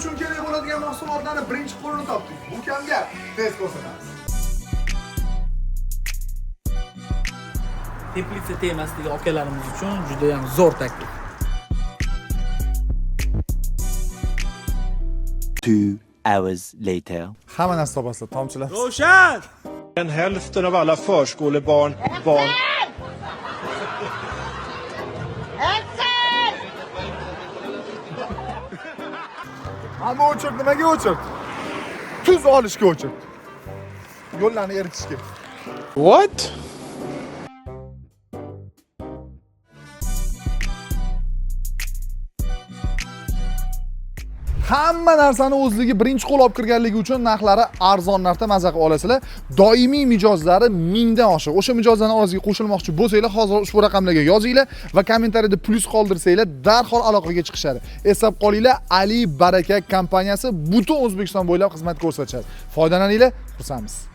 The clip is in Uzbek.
uchun kerak bo'ladigan mahsulotlarni birinchi qo'lini topdik. Bu kamga tez ko'rsatamiz. Teplitsa temasidagi akalarimiz uchun juda ham zo'r taklif. 2 hours later. Hamma narsa topasizlar, tomchilar. Roshan! Än hälften av alla förskolebarn barn Hamma o'chirdi, nimaga o'chirdi? Tuz olishga o'chirdi. Yo'llarni eritishga. What? Hamma narsani o'zligi birinchi qo'l olib kirganligi uchun narxlari arzon narxda maza qilib olasizlar. Doimiy mijozlari 1000 dan oshiq. O'sha mijozlarning orasiga qo'shilmoqchi bo'lsanglar, hozir ushbu raqamlarga yozinglar va kommentariyada plyus qoldirsanglar, darhol aloqaga chiqishadi. Eslab qolinglar, Ali Baraka kompaniyasi butun O'zbekiston bo'ylab xizmat ko'rsatishadi. Foydalaninglar, xursandmiz.